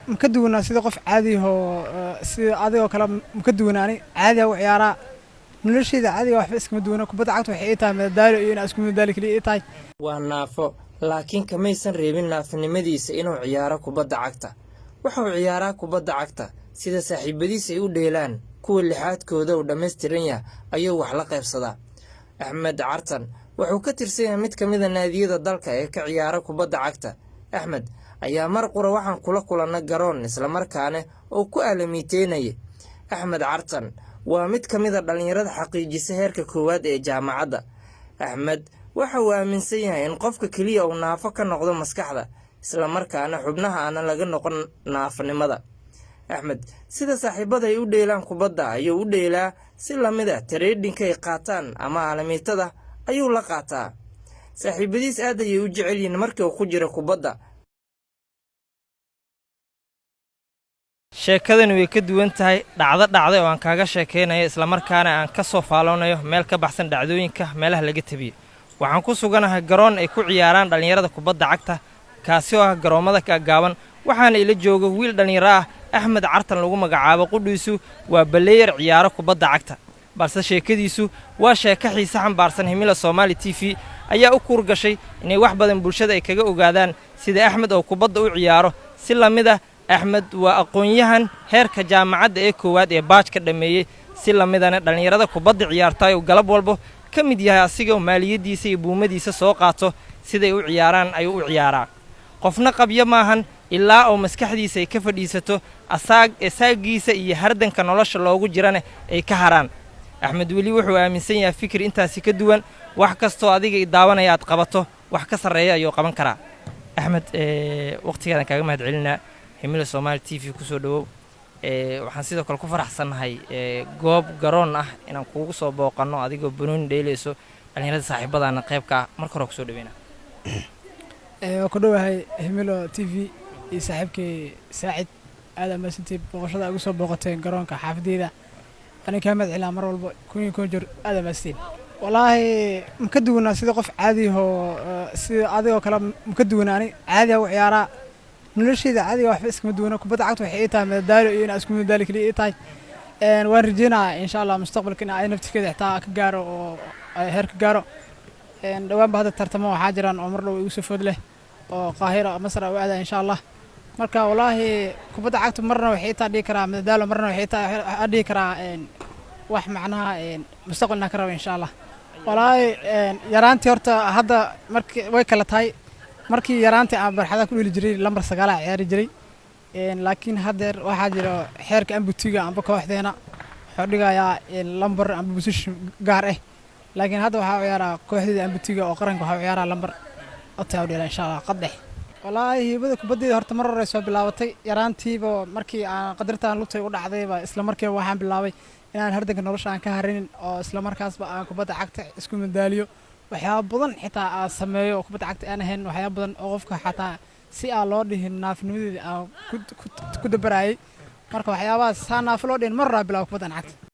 Ma ka duwanaa sida qof caadiyahoo, sida adigoo kale ma ka duwanaani. Caadiya u ciyaaraa, nolosheyda caadiga waxba iskama duwana. Kubadda cagta waxay ii tahay madadaalo iyo inaan isku madadaali kaliya ii tahay. Waa naafo, laakiin kamaysan reebin naafanimadiisa inuu ciyaaro kubadda cagta. Wuxuu ciyaaraa kubadda cagta sida saaxiibadiis ay u dheelaan. Kuwa lixaadkooda uu dhammaystiran yahay ayuu wax la qaybsadaa. Axmed Cartan wuxuu ka tirsan yahay mid ka mida naadiyada dalka ee ka ciyaara kubadda cagta. Axmed ayaa mar qura waxaan kula kulannay garoon, islamarkaana oo ku aalamiiteynaya. Axmed Cartan waa mid ka mida dhallinyarada xaqiijisa heerka koowaad ee jaamacadda. Axmed waxa uu aaminsan yahay in qofka keliya uu naafo ka noqdo maskaxda, islamarkaana xubnaha aanan laga noqon naafanimada. Axmed sida saaxiibada ay u dheelaan kubadda ayuu u dheelaa, si lamid a training-ka ay qaataan ama aalamiitada ayuu la qaataa. Saaxiibadiis aad ayay u jecel yihiin markii uu ku jiro kubadda. Sheekadani way ka duwan tahay dhacdo dhacday oo aan kaaga sheekaynayo, islamarkaana aan ka soo faaloonayo meel ka baxsan dhacdooyinka meelaha laga tabiyo. Waxaan ku suganahay garoon ay ku ciyaaraan dhallinyarada kubadda cagta, kaasi oo ah garoommada gaagaaban. Waxaana ila jooga wiil dhallinyaro ah, Axmed Cartan lagu magacaabo. Qudhiisu waa player ciyaaro kubadda cagta, balse sheekadiisu waa sheeko xiise xambaarsan. Himila Soomaali TV ayaa u kuur gashay inay wax badan bulshada ay kaga ogaadaan sida Axmed oo kubadda u ciyaaro. Si la mid ah, Axmed waa aqoon-yahan heerka jaamacadda ee koowaad ee bachelor-ka dhammeeyey. Si la midana dhallinyarada kubadda ciyaartaay uu galab walbo ka mid yahay, asigoo maaliyaddiisa iyo buumadiisa soo qaato. Siday u ciyaaraan ayuu u ciyaaraa. Qofna qabyo maahan ilaa oo maskaxdiisa ay ka fadhiisato, asaag saagiisa iyo hardanka nolosha loogu jirana ay ka haraan. Axmed weli wuxuu aaminsan yahay fikir intaasi ka duwan. Wax kastoo adiga i daawanaya aad qabato, wax ka sarreeya ayuu qaban karaa. Axmed, waqtigaadan kaaga mahad celinaa. Himila Soomaali TV kusoo dhawow. Waxaan sidoo kale ku faraxsannahay goob garoon ah inaan kuugu soo booqanno adigoo banooni dheelayso, dhallinyarada saaxiibadaana qaybka ah. Marka hore kusoo dhaweyna. Waa ku dhowahay Himilo TV iyo saaxiibkay Saacid. Aad amaasantii booqashada ugu soo booqateen garoonka xaafadeyda. Aniga kaa mahad celinaa mar walba, kun iyo kun jir. Aad amaasantiin. Wallaahi ma ka duwanaa sida qof caadiyahoo, sida adigoo kale ma ka duwanaani. Caadiya u ciyaaraa, nolosheyda caadiga waxba iskama duwana. Kubadda cagta waxay ii tahay madadaalo iyo inaan isku madadaali kaliya ii tahay. Waan rajeynayaa, insha Allah, mustaqbalka in ay naftirkeeda xitaa ka gaaro oo ay heer ka gaaro. Dhawaanba hadda tartamo waxaa jiraan oo mar dhow igu soo food leh oo Qaahira, Masar u aadaya, insha Allah. Marka wallaahi kubadda cagta marna waxay taa dhihi karaa madadaalo, marna waxay taa dhihi karaa wax macnaha mustaqbal inaan ka rabo, insha Allah. Wallaahi yaraantii horta hadda markii way kala tahay. Markii yaraantii aan barxadaha ku dheli jiray, lambar 9 aa ciyaari jiray, laakiin haddeer waxaa jira xeerka ambutiga amba kooxdeena wuxuu dhigayaa lambar amba position gaar ah. Laakiin hadda waxaa ciyaaraa kooxdeeda ambutiga oo qaranka, waxaa ciyaaraa lambar otaa u dheela, insha Allah, qaddex. Wallaahi hibada kubaddeeda horta mar hore soo bilaabatay. Yaraantiiba markii aan qadartaan lugtay u dhacdayba, isla markiiba waxaan bilaabay inaan hardanka nolosha aan ka harinin, oo isla markaasba aan kubadda cagta isku madaaliyo. Waxyaaba badan xitaa aan sameeyo oo kubadda cagta aan ahayn, waxyaaba badan oo qofka xataa si aan loo dhihin naafnimadeeda aan ku dabaraayay. Marka waxyaabahaas saa naafo loo dhihin, mar horaa bilaaba kubaddan cagta.